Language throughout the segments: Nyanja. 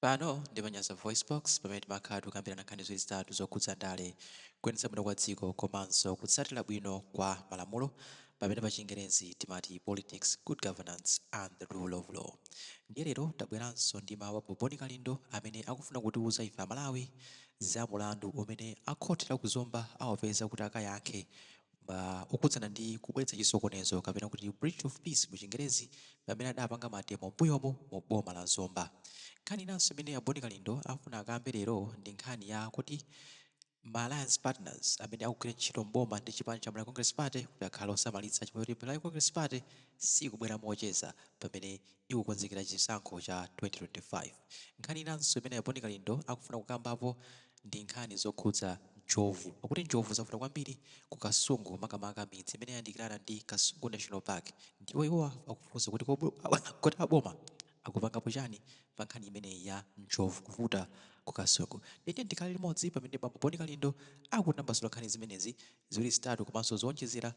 Pano ndi pa Nyasa VoiceBox, pamene timakhala tikukambirana nkhani ziwiri zitatu zokhudza ndale, kuyendetsa bwino kwa dziko komanso kutsatira bwino kwa malamulo, pamene pa Chingerezi timati politics, good governance and the rule of law. Ndiye lero tabweranso ndi mawu a Bon Kalindo amene akufuna kutiuza ife Amalawi za mulandu umene akhoti la ku Zomba awapeza kuti akayankhe okhudzana ndi kubweretsa chisokonezo, kapena kuti breach of peace mu Chingerezi, pamene adapanga mademo m'mbuyomu mu boma la Zomba. Nkhani inanso imene a Bon Kalindo afuna akambe lero ndi nkhani ya kuti ma alliance partners amene akugwira ntchito mboma ndi chipani cha Malawi Congress Party kuti akhale osamalitsa, chifukwa kuti Malawi Congress Party sikubwera mocheza pamene ikukonzekera chisankho cha 2025. Nkhani inanso imene a Bon Kalindo akufuna kukambapo ndi nkhani zokhudza njovu, pakuti njovu zavuta kwambiri ku Kasungu, makamaka midzi imene yayandikirana ndi Kasungu National Park, ndipo iwo akufunsa kuti kodi aboma akupangapo chani pa nkhani imeneyi ya njovu kuvuta ku Kasungu? Ndiye tikhale limodzi pamene bambo Bon Kalindo akutambasula nkhani zimenezi ziwiri zitatu komanso zowonjezera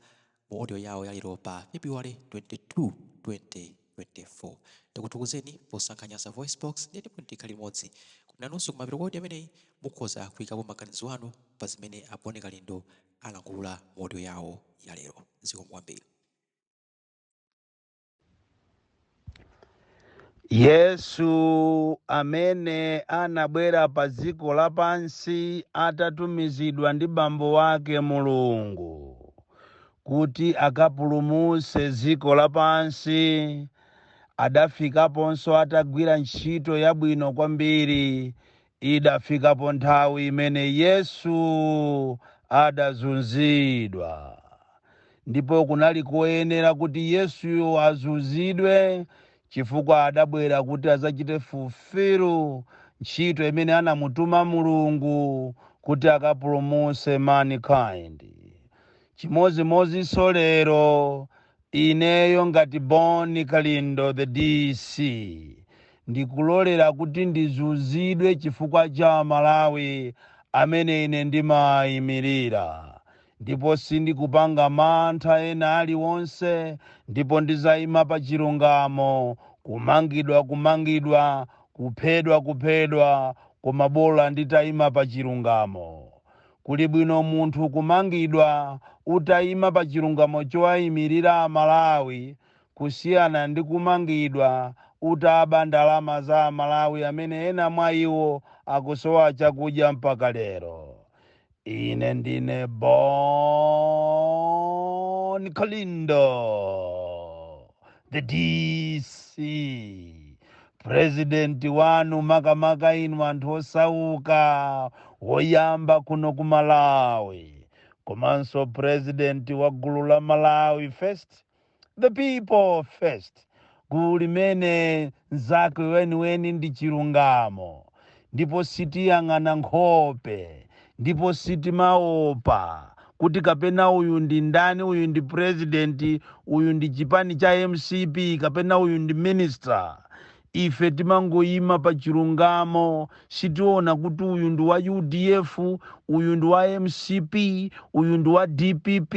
mu audio yawo yalero pa February 22, 2024. Tikuthokozeni posankha Nyasa Voice Box. Ndiye ndipo tikhale limodzi kuti nanunso kumapeto kwa audio imeneyi mukhoza kuyikapo maganizo anu pa zimene a Bon Kalindo alankhula mu audio yawo yalero. Zikomo kwambiri. Yesu amene anabwera pa dziko lapansi atatumizidwa ndi bambo wake Mulungu kuti akapulumutse dziko lapansi, adafikaponso atagwira ntchito yabwino kwambiri. Idafikapo nthawi imene Yesu adazunzidwa, ndipo kunali koyenera kuti Yesuyo azunzidwe, chifukwa adabwera kuti adzachite fulfill ntchito imene anamutuma Mulungu kuti akapulumutse mankind. Chimodzimodzinso lero, ineyo ngati Bon Kalindo the DC ndikulolera kuti ndizunzidwe chifukwa cha Malawi amene ine ndimayimirira, ndipo sindikupanga mantha ena aliwonse, ndipo ndizayima pa chilungamo. Kumangidwa, kumangidwa, kuphedwa, kuphedwa, koma bola nditayima pa chilungamo. Kuli bwino munthu kumangidwa utayima pa chilungamo chowayimirira Amalawi, kusiyana ndi kumangidwa utaba ndalama za Amalawi amene ena mwa iwo akusowa chakudya mpaka lero. Ine ndine Bon Kalindo the DC, president wanu, makamaka inu anthu osauka, woyamba kuno ku Malawi, komanso president wa gulu la Malawi First, the people first, gulu limene nzake weniweni ndi chilungamo, ndipo sitiyang'ana nkhope, ndipo sitimaopa kuti kapena uyu ndi ndani, uyu ndi president, uyu ndi chipani cha MCP, kapena uyu ndi minister. Ife timangoyima pa chilungamo. Sitiona kuti uyu ndi wa UDF, uyu ndi wa MCP, uyu ndi wa DPP,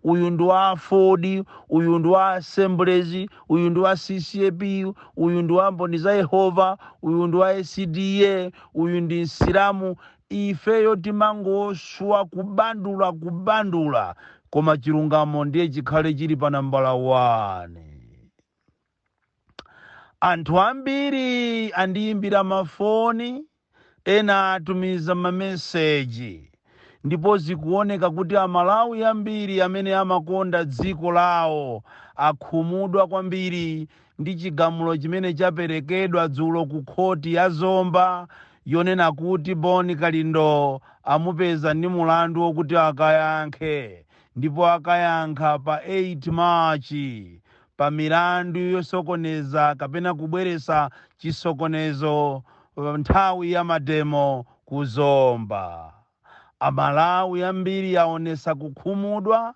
uyu ndi wa AFORD, uyu ndi wa Assemblies, uyu ndi wa CCAP, uyu ndi wa Mboni za Yehova, uyu ndi wa SDA, uyu ndi Msilamu. Ifeyo timangoswa kubandula, kubandula, koma chilungamo ndiye chikhale chili pa nambala 1. Anthu ambiri andiyimbira mafoni, ena atumiza mameseji, ndipo zikuoneka kuti Amalawi ambiri amene amakonda dziko lawo akhumudwa kwambiri ndi chigamulo chimene chaperekedwa dzulo ku khoti ya Zomba, yonena kuti Bon Kalindo amupeza ndi mulandu wokuti akayankhe, ndipo akayankha pa 8 March pa milandu yosokoneza kapena kubweresa chisokonezo nthawi ya mademo ku Zomba. Amalawi ambiri aonesa kukhumudwa,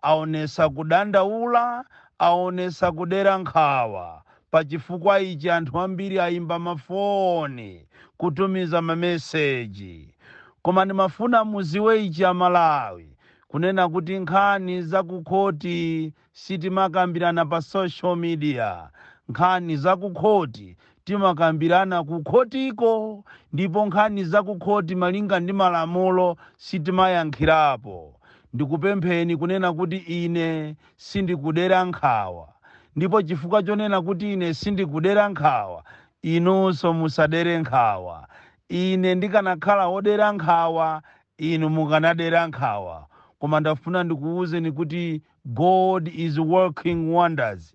aonesa kudandaula, aonesa kudera nkhawa. Pachifukwa ichi anthu ambiri ayimba mafoni, kutumiza mameseji. Koma ndimafuna muziwe ichi Amalawi, kunena kuti nkhani zakukhoti sitimakambirana pa social media. Nkhani zakukhoti Timakambirana ku khotiko, ndipo nkhani za ku khoti malinga ndi malamulo sitimayankhirapo. Ndikupempheni kunena kuti ine sindikudera nkhawa, ndipo chifukwa chonena kuti ine sindikudera nkhawa, inunso musadere nkhawa. Ine ndikanakhala wodera nkhawa, inu mukanadera nkhawa. Koma ndafuna ndikuwuzeni kuti God is working wonders.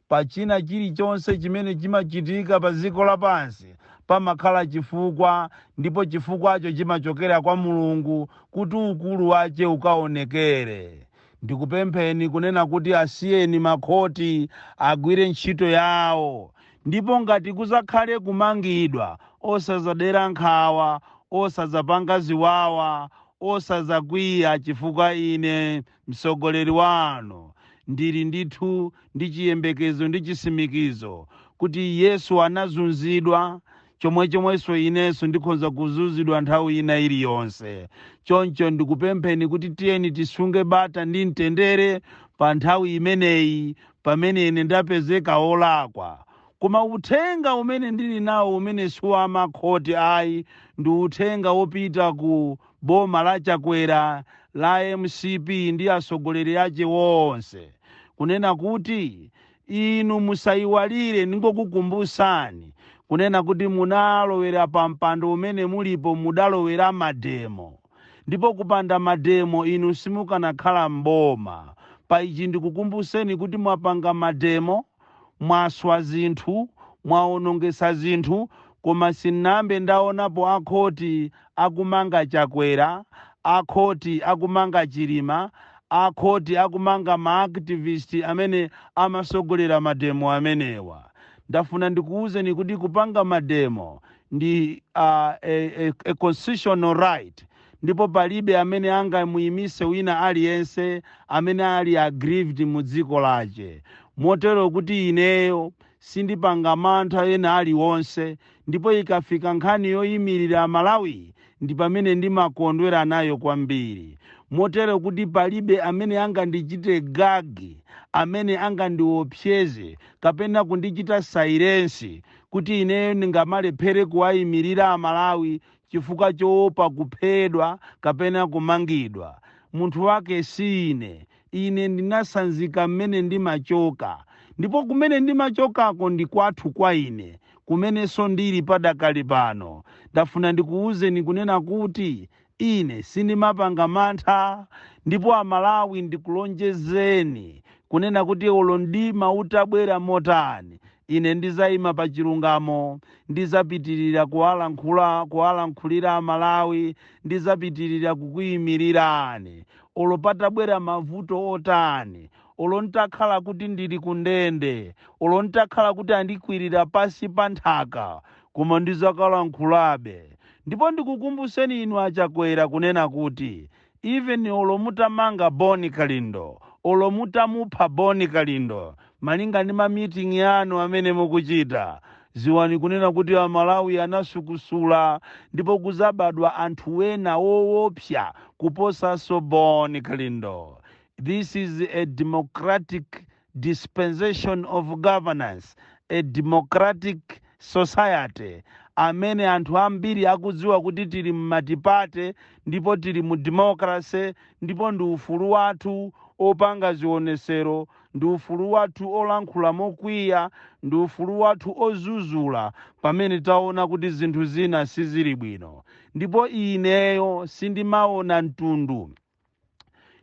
Pachina chilichonse chimene chimachitika pa dziko lapansi pamakhala chifukwa, ndipo chifukwacho chimachokera kwa Mulungu kuti ukulu wace ukaonekere. Ndikupempheni kunena kuti asiyeni makhoti agwire ntchito yawo, ndipo ngati kuzakhale kumangidwa, osazadera nkhawa, osazapanga ziwawa, osazakwiya, chifukwa ine mtsogoleri wanu ndili ndithu ndi chiyembekezo ndi chisimikizo kuti Yesu anazunzidwa, chomwechomwenso inenso ndikhoza kuzunzidwa nthawi ina iliyonse. Choncho ndikupempheni kuti tiyeni tisunge bata ndi mtendere pa nthawi imeneyi pamene ine ndapezeka wolakwa. Koma uthenga umene ndili nawo, umene si wamakhoti ayi, ndi uthenga wopita ku boma la Chakwera la MCP ndi atsogoleri ache wonse, kunena kuti inu musayiwalire, ndingokukumbusani kunena kuti munalowera pa mpando umene mulipo, mudalowera mademo, ndipo kupanda mademo inu simukanakhala mboma. Pa ichi ndikukumbuseni kuti mwapanga mademo, mwaswa zinthu, mwaonongesa zinthu, koma sinambe ndaonapo akhoti akumanga Chakwera, akhoti akumanga Chilima, akhoti akumanga maactivist amene amasogolera mademo amenewa. Ndafuna ndikuwuzeni kuti kupanga mademo ndi a constitutional right, ndipo palibe amene angamuyimise wina aliyense amene ali aggrieved mu dziko lache. Motero kuti ineyo sindipanga mantha ena aliwonse, ndipo ikafika nkhani yoyimirira Malawi ndi pamene ndimakondwera nayo kwambiri. Motero kuti palibe amene angandichite gag, amene angandiopseze kapena kundichita silence kuti ineyo ndingamalephere kuwayimirira Amalawi chifukwa choopa kuphedwa kapena kumangidwa. Munthu wake si ine. Ine ndinasanzika mmene ndimachoka, ndipo kumene ndimachokako ndi kwathu kwa ine, kumenenso ndili padakali pano. Ndafuna ndikuwuzeni kunena kuti ine sindimapanga mantha, ndipo Amalawi, ndikulonjezeni kunena kuti olo mdima utabwera motani, ine ndizayima pa chilungamo, ndizapitirira kuwalankhula, kuwalankhulira Amalawi, ndizapitirira kukuyimirirani olo patabwera mavuto otani, olo ntakhala kuti ndili kundende, olo ntakhala kuti andikwirira pasi pa nthaka, koma ndizakalankhulabe. Ndipo ndikukumbuseni inu aChakwera kunena kuti even olo mutamanga Boni Kalindo, olo mutamupha Boni Kalindo malinga ndi mamitingi anu amene mukuchita, ziwani kunena kuti Amalawi anasukusula, ndipo kuzabadwa anthu ena woopsa kuposanso Boni Kalindo. This is a democratic dispensation of governance, a democratic society amene anthu ambiri akudziwa kuti tili mmultiparty ndipo tili mu democracy, ndipo ndi ufulu wathu opanga zionesero, ndi ufulu wathu olankhula mokwiya, ndi ufulu wathu ozuzula pamene taona kuti zinthu zina sizili bwino. Ndipo ineyo sindimaona mtundu,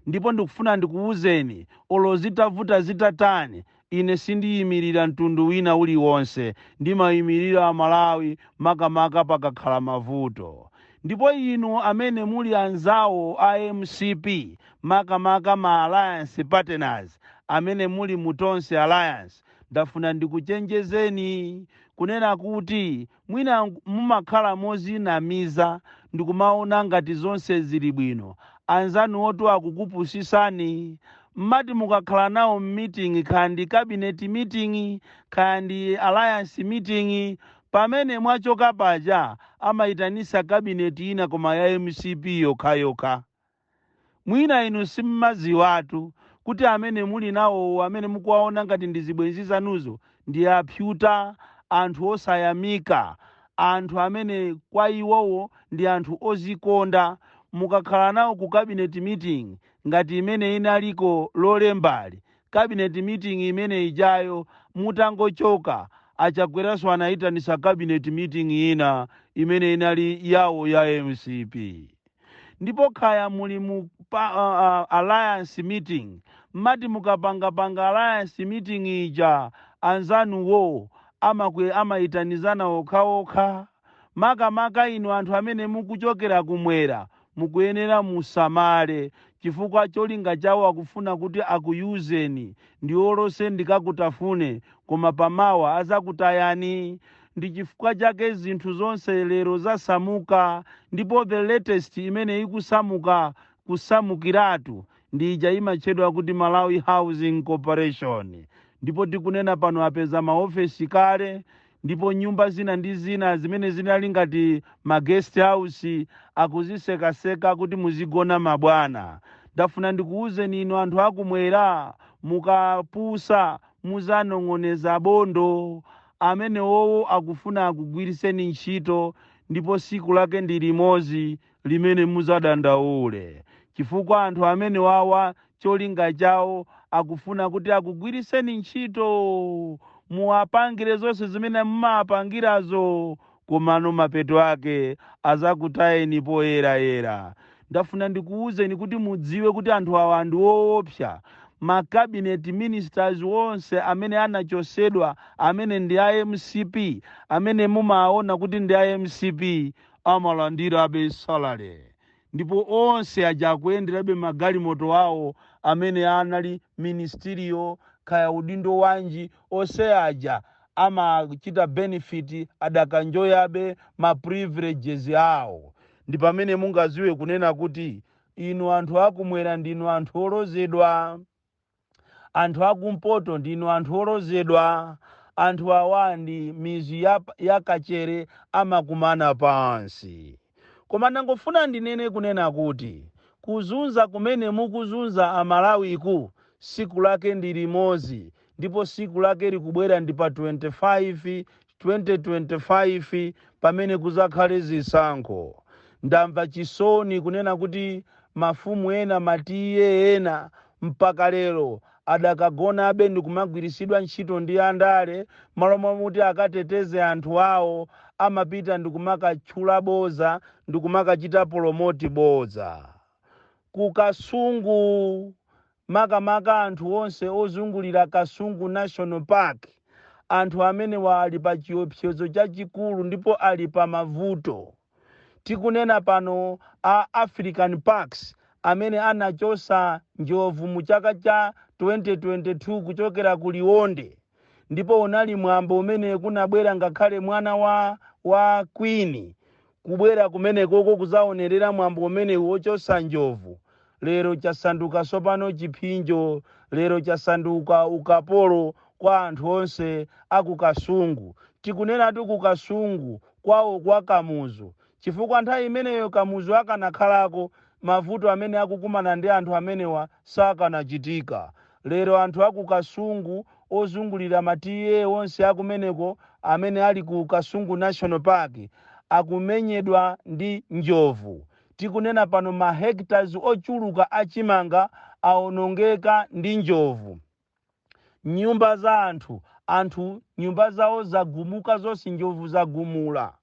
ndipo ndikufuna ndikuwuzeni, olo zitavuta zitatani, ine sindiyimirira mtundu wina uliwonse, ndimayimirira Amalawi, makamaka pakakhala mavuto. Ndipo inu amene muli anzawo a MCP, makamaka ma alliance partners amene muli mu Tonse Alliance, ndafuna ndikuchenjezeni kunena kuti mwina mumakhala mozinamiza ndikumaona ngati zonse zili bwino. Anzanu otu akukupusisani. Mmati mukakhala nawo meeting, kaya ndi cabinet meeting, kaya ndi alliance meeting, pamene mwachoka paja amayitanisa cabinet ina koma ya MCP yokhayokha. Mwina inu simmaziwatu kuti amene muli nawo, amene mukuwaona ngati ndi zibwenzi zanuzo, ndi apyuta. Anthu osayamika, anthu amene kwa iwowo ndi anthu ozikonda. Mukakhala nawo ku cabinet meeting ngati imene inaliko Lolembali, cabinet meeting imene ijayo mutangochoka, Achakweranso anayitanisa cabinet meeting ina imene inali yawo ya MCP. Ndipo kaya muli mu alliance meeting, mmati mukapangapanga alliance meeting ija, anzanuwo amayitanizana okhaokha. Makamaka inu anthu amene mukuchokera kumwera, mukuyenera musamale, chifukwa cholinga chawo akufuna kuti akuyuzeni ndi olose ndikakutafune, koma pamawa azakutayani. Ndi chifukwa chake zinthu zonse lero zasamuka. Ndipo the latest imene ikusamuka, kusamukiratu, ndi ija imatchedwa kuti Malawi Housing Corporation. Ndipo tikunena pano apeza maofesi kale, ndipo nyumba zina ndi zina zimene zinali ngati ma guest house akuzisekaseka kuti muzigona mabwana. Ndafuna ndikuwuzeni inu anthu akumwera, mukapusa muzanong'oneza bondo. Amene wowo akufuna akugwiriseni ntchito, ndipo siku lake ndi limodzi limene muzadandaule, chifukwa anthu amene wawa cholinga chawo akufuna kuti akugwiriseni ntchito, muwapangire zonse zimene mumapangirazo, komano mapeto ake azakutayeni poyerayera. Ndafuna ndikuwuzeni kuti mudziwe kuti anthu awa ndi woopsa. Ma cabinet ministers onse amene anachosedwa, amene ndi a MCP, amene mumaona kuti ndi a MCP, amalandirabe salary, ndipo onse aja akuyenderabe magalimoto awo amene anali ministerial, kaya udindo wanji. Onse aja amachita benefit, adakanjoyabe ma privileges awo. Ndi pamene mungaziwe kunena kuti inu anthu akumwera ndinu anthu olozedwa, anthu akumpoto ndinu anthu olozedwa. Anthu awa ndi mizu ya kachere, amakumana pansi. Koma ndangofuna ndinene kunena kuti kuzunza kumene mukuzunza Amalawiku, siku lake ndi limodzi, ndipo siku lake likubwera ndi pa 25 2025, pamene kuzakhale zisankho. Ndamva chisoni kunena kuti mafumu ena, ma T/A ena, mpaka lero adakagonabe ndi kumagwirisidwa ntchito ndi andale. Malo mwamuti akateteze anthu awo, amapita ndi kumakatchula boza ndi kumakachita promote boza. Ku Kasungu, makamaka anthu onse ozungulira Kasungu National Park, anthu amene ali pa chiopsezo chachikulu ndipo ali pa mavuto. Tikunena pano, a African Parks amene anachosa njovu mu chaka cha 2022 kuchokera ku Liwonde, ndipo unali mwambo umene kunabwera ngakhale mwana wa queen kubwera kumenekoko kuzaonerera mwambo umene wochosa njovu. Lero chasanduka sopano chipsinjo, lero chasanduka ukapolo kwa anthu onse aku Kasungu. Tikunenatu ku Kasungu kwawo kwa Kamuzu, chifukwa nthawi imeneyo Kamuzu akanakhalako, mavuto amene akukumana ndi anthu amenewa sakanachitika. Lero anthu aku Kasungu ozungulira ma T/A onse akumeneko amene ali ku Kasungu National Park akumenyedwa ndi njovu. Tikunena pano, ma hectares ochuluka achimanga awonongeka ndi njovu. Nyumba za anthu, anthu nyumba zawo zagumuka zonse, njovu zagumula.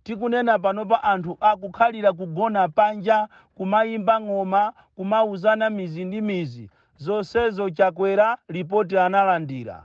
Tikunena panopa, anthu akukhalira kugona panja, kumayimba ng'oma, kumauzana mizi ndi mizi. Zonsezo Chakwera ripoti analandira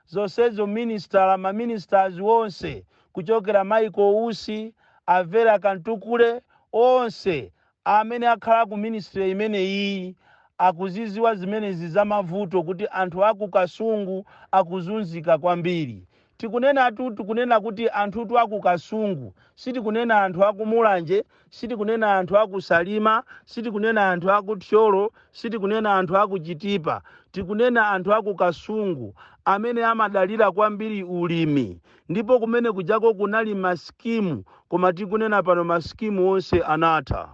zonsezo. Minister, ma ministers wonse kuchokera Michael Usi, Avera Kantukule, onse amene akhala ku ministry imeneyi akuziziwa zimenezi za mavuto, kuti anthu aku Kasungu akuzunzika kwambiri. Tikunenatu, tikunena kuti anthutu aku Kasungu, sitikunena anthu aku Mulanje, sitikunena anthu aku Salima, sitikunena anthu aku Thyolo, sitikunena anthu aku Chitipa. Tikunena anthu aku Kasungu amene amadalira kwambiri ulimi, ndipo kumene kujako kunali ma scheme, koma tikunena pano ma scheme onse anatha.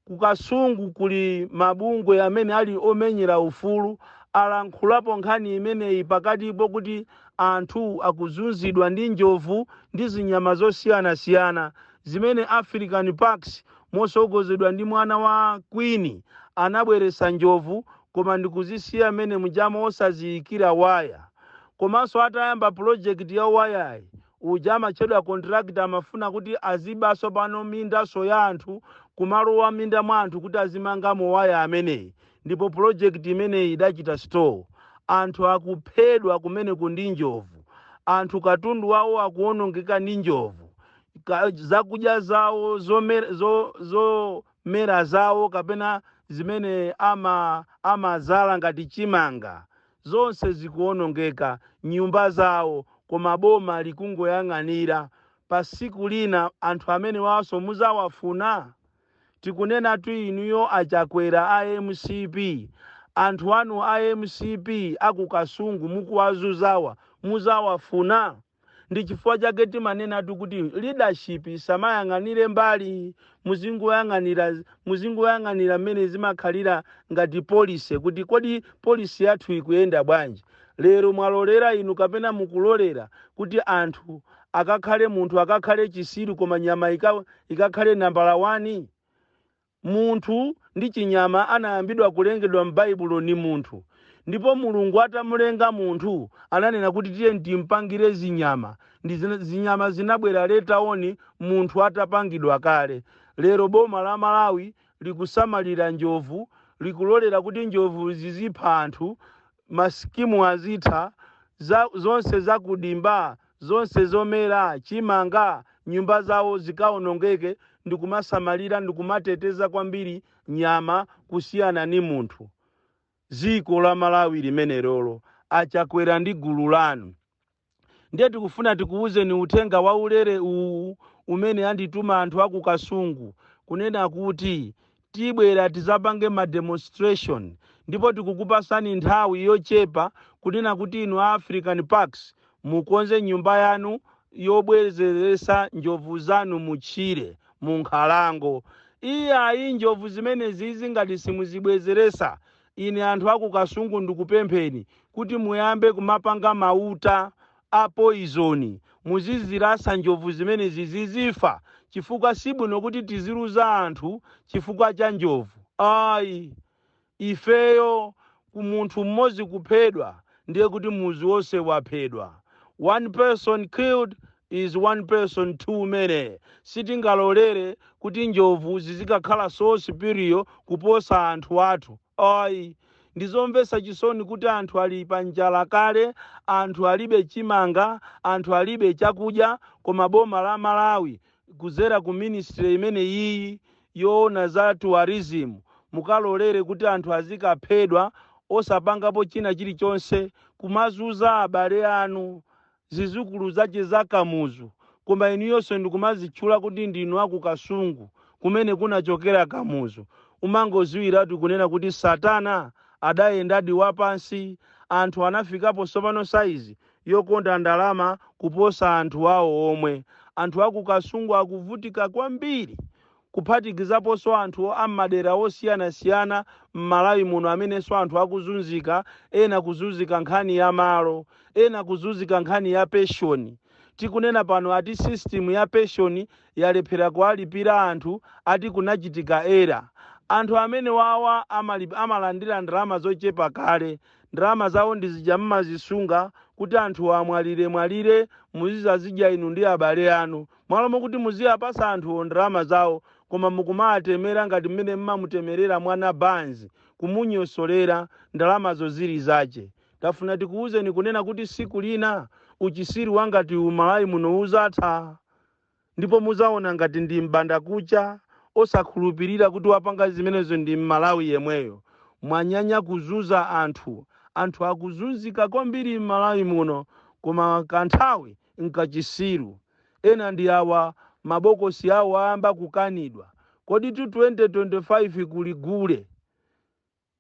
Kukasungu kuli mabungwe amene ali omenyera ufulu. Alankhulapo nkhani imeneyi pakatipo kuti anthu akuzunzidwa ndi njovu ndi zinyama zosiyanasiyana zimene African Parks, mosogozedwa ndi mwana wa Queen, anabweretsa njovu koma ndikuzisiya mmene mujamo osaziyikira waya. Komanso atayamba project ya wayayi, uja amatchedwa contractor amafuna kuti azibaso pano mindaso ya anthu, kumalowa minda mwa anthu kuti azimangamo waya ameneyi, ndipo project imeneyi idachita stall. Anthu akuphedwa kumeneku ndi njovu, anthu katundu wawo akuwonongeka ndi njovu, zakudya zawo zomera, zomera zawo kapena zimene amazala ngati chimanga, zonse zikuwonongeka, nyumba zawo, koma boma likungoyang'anira. Pa siku lina anthu amene waso muzawafuna. Tikunenatu inuyo Achakwera a MCP, anthu anu a MCP akuKasungu mukuwazuzawa muzawafuna. Ndi chifukwa chake timanenatu kuti leadership isamayang'anire mbali, muzingoyang'anira mmene zimakhalira ngati policy, kuti kodi policy yathu ikuyenda bwanji. Lero mwalolera inu kapena mukulolera kuti anthu akakhale, munthu akakhale chisiru koma nyama ikakhale nambala 1. Munthu ndi chinyama anayambidwa kulengedwa m'Baibulo ni munthu, ndipo Mulungu atamulenga munthu ananena kuti tiye timpangire zinyama. Ndi zinyama zinabwera later on munthu atapangidwa kale. Lero boma la Malawi likusamalira njovu, likulolera kuti njovu zizipha anthu, masikimu azitha zonse zakudimba, zonse zomera, chimanga, nyumba zawo zikaonongeke, ndikumasamalira ndikumateteza kwambiri nyama kusiyana ni munthu. Dziko la Malawi limene lolo, Achakwera ndi gulu lanu, ndiye tikufuna tikuwuzeni uthenga waulere uwu umene andituma anthu aku Kasungu, kunena kuti tibwera tizapange ma demonstration, ndipo tikukupasani nthawi yochepa kunena kuti inu a African Parks mukonze nyumba yanu yobwezeresa njovu zanu mutchire mu nkhalango. Iyayi, njovu zimene zizi ngati simuzibwezeresa, ine anthu aku Kasungu ndikupempheni kuti muyambe kumapanga mauta a poison, muzizilasa njovu zimene zizifa, chifukwa sibwino kuti tiziluza anthu chifukwa cha njovu. Ayi, ifeyo ku munthu mmodzi kuphedwa ndiye kuti muzi wonse waphedwa. One person killed is one person too many. Sitingalolere kuti njovu zizikakhala so superior kuposa anthu athu. Ayi, ndizomvetsa chisoni kuti anthu ali pa njala kale, anthu alibe chimanga, anthu alibe chakudya, koma boma la Malawi kuzera ku ministry imene iyi yoona za tourism mukalolere kuti anthu azikaphedwa osapangapo china chilichonse, kumazuza abale anu, zizukulu zace za Kamuzu, koma inuyonso ndikumazitchula kuti ndinu aku Kasungu kumene kunachokera Kamuzu. Umangoziwiratu kunena kuti Satana adayendadi wapansi. Anthu anafikapo tsopano saizi yokonda ndalama kuposa anthu awo omwe. Anthu aku Kasungu akuvutika kwambiri, kuphatikizaponso anthu ammadera osiyanasiyana m'Malawi muno amenenso anthu akuzunzika, ena kuzunzika nkhani ya malo, ena kuzunzika nkhani ya pension. Tikunena pano ati system ya pension yalephera kuwalipira anthu, ati kunachitika error. Anthu amene wawa amalandira ndalama zochepa kale, ndalama zawo ndizija mmazisunga kuti anthu amwalire mwalire muzizazidya inu ndi abale anu, mwalo mokuti muziyapasa anthuwo ndalama zawo, koma mukumatemera ngati mmene mmamutemerera mwana banzi, kumunyosolera ndalamazo zili zace. Tafuna tikuwuzeni kunena kuti siku lina uchisiri wangati umalawi muno uzatha, ndipo muzaona ngati ndi mbanda kucha osakhulupirira kuti wapanga zimenezo ndi Mmalawi yemweyo. Mwanyanya kuzuza anthu, anthu akuzunzika kwambiri m'Malawi muno, koma kanthawi nkachisiru. Ena ndi awa mabokosi awo ayamba kukanidwa. Kodi tu 2025 kuli gule,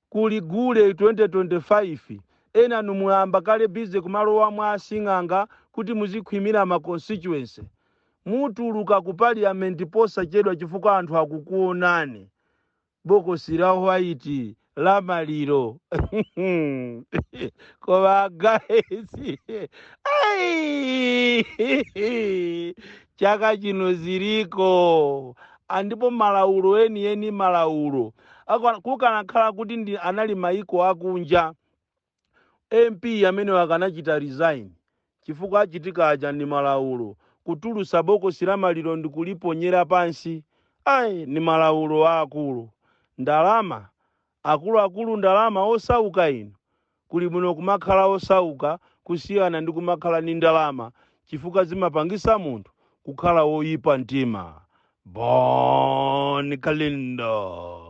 kuli gule 2025. Ena numuyamba kale busy kumalowa mwa asing'anga kuti muzikhwimira ma constituency. Mutuluka ku parliament posachedwa chifukwa anthu akukuonani. Bokosi la white la maliro. Koma guys, ai, chaka chino ziliko andipo malaulo enieni, malaulo. Kukanakhala kuti ndi anali maiko akunja, MP amene akanachita resign, chifukwa achitika aja ndi malaulo. Kutulusa bokosi la maliro ndi kuliponyera pansi, ayi, ni malaulo akulu. Ndalama, akuluakulu, ndalama. Osauka inu, kuli bwino kumakhala osauka kusiyana ndi kumakhala ndi ndalama, chifukwa zimapangisa munthu kukhala woyipa mtima. Bon Kalindo.